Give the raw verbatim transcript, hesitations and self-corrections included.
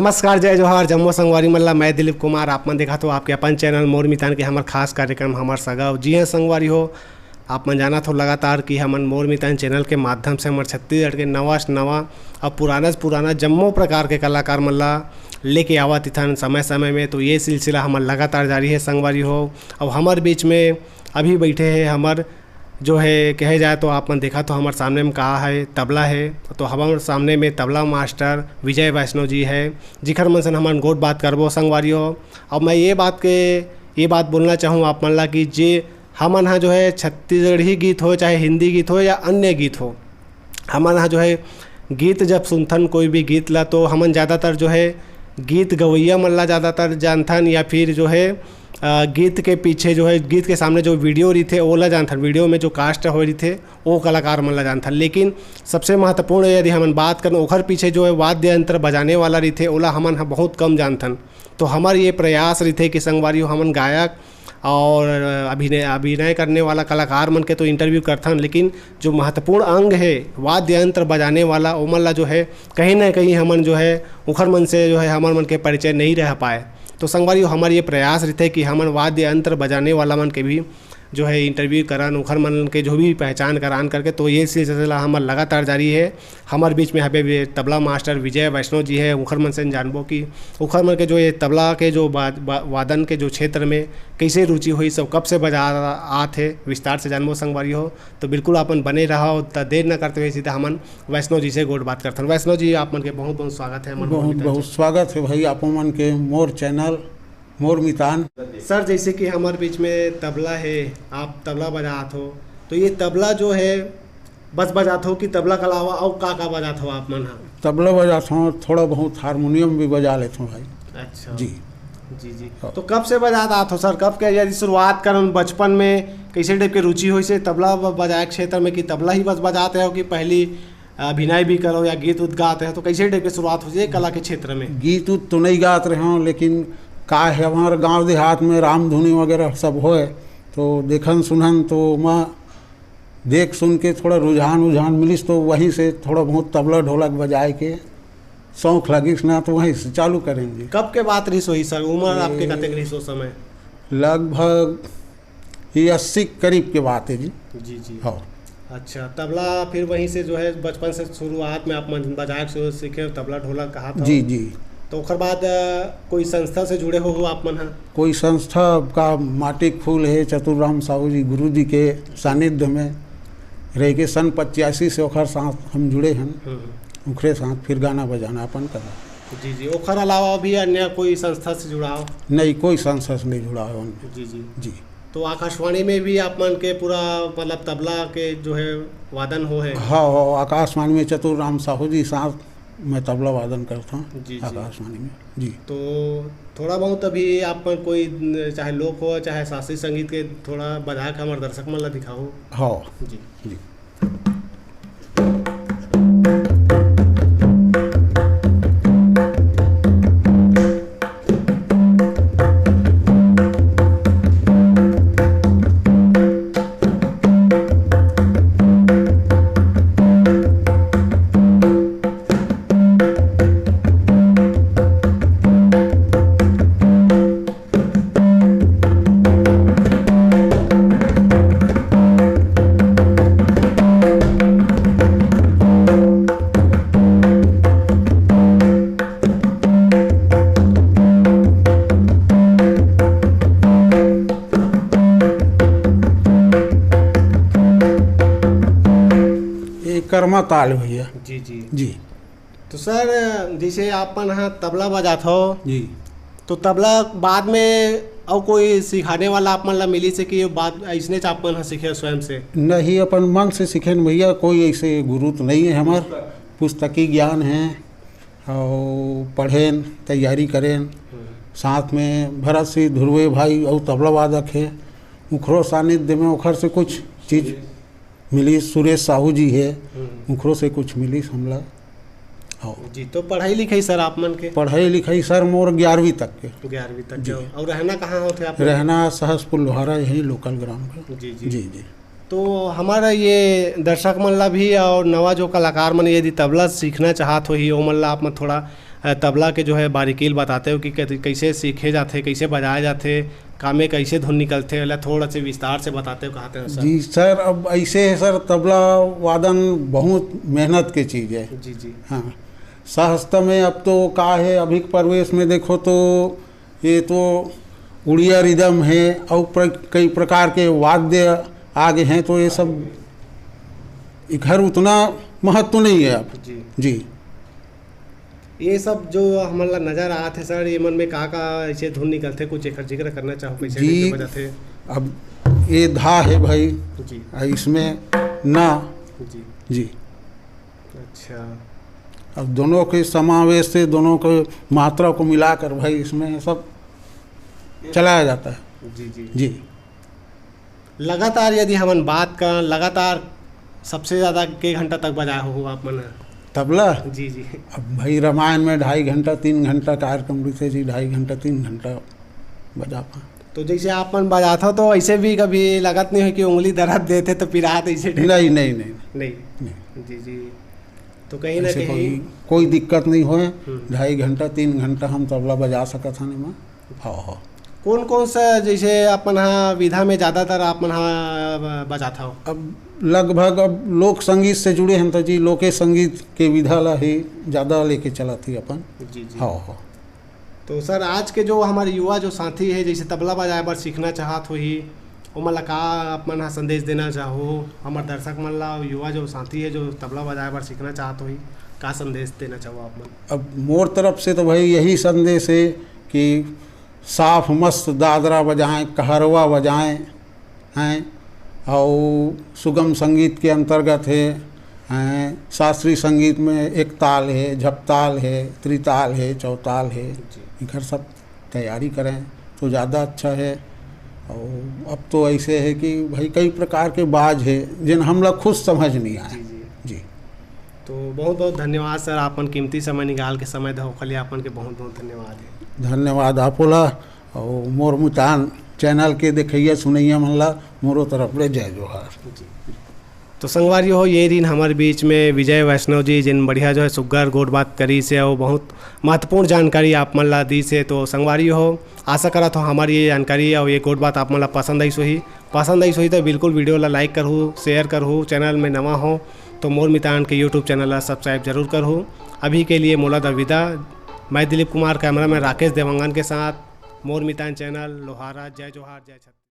नमस्कार, जय जोहार, जम्मो संगवारी मन ला। मैं दिलीप कुमार, आप मन देखत हो आपके अपन चैनल मोर मितान के हमर खास कार्यक्रम हमर सगा। जी हाँ संगवारी हो, आप मन जानत हो लगातार कि हमन मोर मितान चैनल के माध्यम से हमर छत्तीसगढ़ के नवा से नवा अउ पुराना से पुराना जम्मो प्रकार के कलाकार मन ला लेके आवत इथन समय समय में। तो ये सिलसिला हमर लगातार जारी है संगवारी हो। अब हमर बीच में अभी बैठे हैं हमर जो है, कहे जाए तो आप मन देखा तो हमर सामने में का है, तबला है। तो हमर सामने में तबला मास्टर विजय वैष्णव जी है, जिखर मन से हमन गोठ बात करबो संगवारी हो। अब मैं ये बात के, ये बात बोलना चाहूँ आप मन ला कि जे हमन हा जो है छत्तीसगढ़ी गीत हो, चाहे हिंदी गीत हो या अन्य गीत हो, हमन हा जो है गीत जब सुनथन कोई भी गीत ला, तो हमन ज़्यादातर जो है गीत गवैया मन ला ज़्यादातर जानथन, या फिर जो है अ, गीत के पीछे जो है, गीत के सामने जो वीडियो रहिथे ओला जानथन, वीडियो में जो कास्ट होए रहिथे ओ कलाकार मन ला जानथन। लेकिन सबसे महत्वपूर्ण यदि हमन बात करन, ओखर पीछे जो है वाद्य यंत्र बजाने वाला रहिथे, ओला हमन ह बहुत कम जानथन। तो हमर ये प्रयास रहिथे कि संगवारी हो, हमन गायक और अभिनय, अभिनय करने वाला कलाकार मन के तो इंटरव्यू करथन, लेकिन जो महत्वपूर्ण अंग है वाद्य यंत्र बजाने वाला, ओमन ला जो है कहीं ना कहीं हमन जो है उखर मन से जो है हमर मन के परिचय नहीं रह पाए। तो संगवारी हो, हमर ये प्रयास रहिथे कि हमन वाद्य यंत्र बजाने वाला मन के भी जो है इंटरव्यू करन, उखर मन के जो भी पहचान करान करके। तो ये सिलसिला हमर लगातार जारी है। हमर बीच में हबे भी तबला मास्टर विजय वैष्णव जी है, उखर मन से जानबो कि उखर मन के जो ये तबला के जो बा-, बा-, वादन के जो क्षेत्र में कैसे रुचि होइस, सब कब से बजा आत है, विस्तार से जानबो संगवारी हो। तो बिल्कुल अपन बने रहव, त देर न करते हुए सीधा हमन वैष्णव जी से गोठ बात करथन। वैष्णव जी, आप मन के बहुत बहुत स्वागत है हमर बहुत मोर मितान बहुत चैनल। स्वागत है भाई, आप मन के मोर चैनल मोर मितान। सर, जैसे कि हमर बीच में तबला है, आप तबला बजात हो, तो ये तबला जो है बस बजात हो कि तबला के अलावा अउ का का बजात हो आप मन हा? तबला बजात हो, थोड़ा बहुत हारमोनियम भी बजा लेत हो भाई। अच्छा। जी। जी, जी। हाँ। तो कब से बजात आत हो सर? कब के यदि शुरुआत करन, बचपन में कैसे टाइप के रुचि होइस हे तबला ब-, बजाए के क्षेत्र में, कि तबला ही बस बजात हो कि पहली अभिनय भी करो या गीत उत गात हो, तो कैसे टाइप के शुरुआत होइस हे कला के क्षेत्र में? गीत उत तो नहीं गात रहे हो, लेकिन का है, हमारे गांव देहात में रामधुनी वगैरह सब होए, तो देखन सुनन, तो मैं देख सुन के थोड़ा रुझान उझान मिलिस, तो वहीं से थोड़ा बहुत तबला ढोलक बजाए के शौक लगिस ना, तो वहीं से चालू करेंगे। कब के बात रहिस होही सर? उम्र आपके ये कतेक रहिस ओ समय? लगभग ये अस्सी के करीब के बात है जी। जी, जी। हाँ। अच्छा, तबला फिर वहीं से जो है बचपन से शुरुआत में आप मन बजाए के सीखे, तबला ढोलक कहा था। जी, जी। तो ओकर बाद, अ, कोई संस्था से जुड़े हो, हो आप मन हा? कोई संस्था का माटी के फूल है, चतुर राम साहू जी गुरु जी के सानिध्य में रह के सन पचासी से ओखर साथ हम जुड़े हैं। हम्म। ओखरे साथ फिर गाना बजाना अपन करा। जी, जी। ओखर अलावा भी अन्य कोई संस्था से जुड़ाव? नहीं, कोई संस्था से नहीं जुड़ाव है उनमें। जी, जी। जी। तो आकाशवाणी में भी आप मन के पूरा, मतलब, तबला के जो है वादन हो है? हाँ, हाँ, आकाशवाणी में चतुर राम साहू जी साथ मैं तबला वादन करता हूँ। जी, जी। आकाशवाणी में। जी। तो थोड़ा बहुत अभी आप मन कोई, चाहे लोक हो, चाहे शास्त्रीय संगीत के, थोड़ा बजा के हमारे दर्शक मन ला दिखाओ। हाँ। जी। जी। ये कर्मा ताल भैया। जी, जी। जी। तो सर, जैसे आप मन ह तबला बजात हो, जी। तो तबला बाद में अउ कोई सिखाने वाला आप मन ला मिलिस हे कि ये बात अइसने च आप मन ह सीखे स्वयं से? नहीं, अपन मन से सीखेन भैया, कोई ऐसे गुरु तो नहीं है हमार। पुस्तकी ज्ञान है और पढ़ेन, तैयारी करेन। हम्म। साथ में भरत सिंह ध्रुवे भाई और तबला वादक है, उखरो सानिध्य में ओखर से कुछ चीज मिलिस, सुरेश साहू जी हे, हम्म। उखरो से कुछ मिलिस हमला। हाँ। जी, तो पढ़ाई लिखाई सर आप मन के? पढ़ाई लिखाई सर मोर ग्यारहवीं तक के। ग्यारहवीं तक जी। के। और रहना कहाँ होथे आप मन? रहना सहसपुर लोहारा, यही लोकल ग्राम का। जी, जी। जी, जी। तो हमारा ये दर्शक मन ला भी और नवा जो कलाकार मन यदि तबला सीखना चाहत होही, ओमन ला आप मन थोड़ा अ, तबला के जो है बारीकी ल बताते हो कि कै-, कैसे सीखे जाथे, कैसे बजाए जाथे, का में कैसे धुन निकलथे, एला थोड़ा से विस्तार से बताते हो, कहते हैं सर। जी सर, अब ऐसे है सर, तबला वादन बहुत मेहनत के चीज़ है। जी, जी। हाँ, सहजता में अब तो का है, अभी के परिवेश में देखो तो ये तो उड़िया रिदम है और प्र-, कई प्रकार के वाद्य आ गए हैं, तो ये सब इधर उतना महत्व नहीं है अब। जी। जी। ये सब जो हमन ला नजर आत हे सर, ये मन में का-का ऐसे धुन निकलथे, कुछ एकर जिक्र करना चाहो, कैसे जी, कैसे बजाथे? अब ये धा है भाई, जी। आ इसमें ना। जी। जी। अच्छा। अब दोनों के समावेश से, दोनों के मात्रा को मिलाकर भाई इसमें सब चलाया जाता है। जी, जी। जी। लगातार यदि हमन बात करन, लगातार सबसे ज़्यादा के घंटा तक बजाए हो आप मन ह? तबला? जी, जी। अब भाई रामायण में ढाई घंटा, तीन घंटा कार्यक्रम रहिथे जी, ढाई घंटा, तीन घंटा बजा पा। तो जैसे आप मन बजाथो तो ऐसे भी कभी लगत नहीं हो कि उंगली दर्द देथे तो पिरात ऐसे type? नहीं, नहीं, नहीं। नहीं। नहीं। जी, जी। तो कहीं ना ऐसे कहीं कोई, कोई दिक्कत नहीं होए। हम्म। ढाई घंटा, तीन घंटा हम तबला बजा सकत हन एमा। हाँ, हाँ। कौन कौन सा जैसे अपन हा विधा में ज़्यादातर आप मन हा बजात हव? अब लगभग अब लोक संगीत से जुड़े हन त जी, लोके संगीत के विधा ला ही ज़्यादा लेके चलत ही अपन। जी, जी। हाँ, हाँ। तो सर, आज के जो हमारे युवा जो साथी है, जैसे तबला बजाए बर सीखना चाहत होही, ओमन ला का आप मन हा संदेश देना चाहो? हमारे दर्शक मन ला, युवा जो साथी है जो तबला बजाए बर सीखना चाहत होही, का संदेश देना चाहो आप मन? अब मोर तरफ से तो भाई यही संदेश है कि साफ मस्त दादरा बजाएं, कहरवा बजाएं, हैं, और सुगम संगीत के अंतर्गत है, हैं, शास्त्रीय संगीत में एक ताल है, झपताल है, त्रिताल है, चौताल है, जी। इकर सब तैयारी करें तो ज़्यादा अच्छा है। और अब तो ऐसे है कि भाई कई प्रकार के बाज है जिन हम लोग खुद समझ नहीं आए। जी, जी। जी। तो बहुत बहुत धन्यवाद सर, आपन कीमती समय निकाल के समय दे, ओखर लिए आपन के बहुत बहुत धन्यवाद है। धन्यवाद आप ला, और मोर मितान चैनल के देखइया सुनइया मन ला मोरो तरफ ले जय जोहार। जी। तो संगवारी हो, ये दिन हमारे बीच में विजय वैष्णव जी, जिन बढ़िया जो है सुग्घर गोठ बात करिस हे और बहुत महत्वपूर्ण जानकारी आप मन ला दिस हे। तो संगवारी हो, आशा करत हो हमारी ये जानकारी और ये गोठ बात आप मन ला पसंद आइस होही। पसंद आइस होही तो बिल्कुल video ला like करहू, share करहू, channel में नवा हो तो मोर मितान के YouTube channel ला subscribe जरूर करहू। अभी के लिए मोला द विदा। मैं दिलीप कुमार, cameraman राकेश देवांगन के साथ मोर मितान channel, लोहारा। जय जोहार, जय छत्तीसगढ़।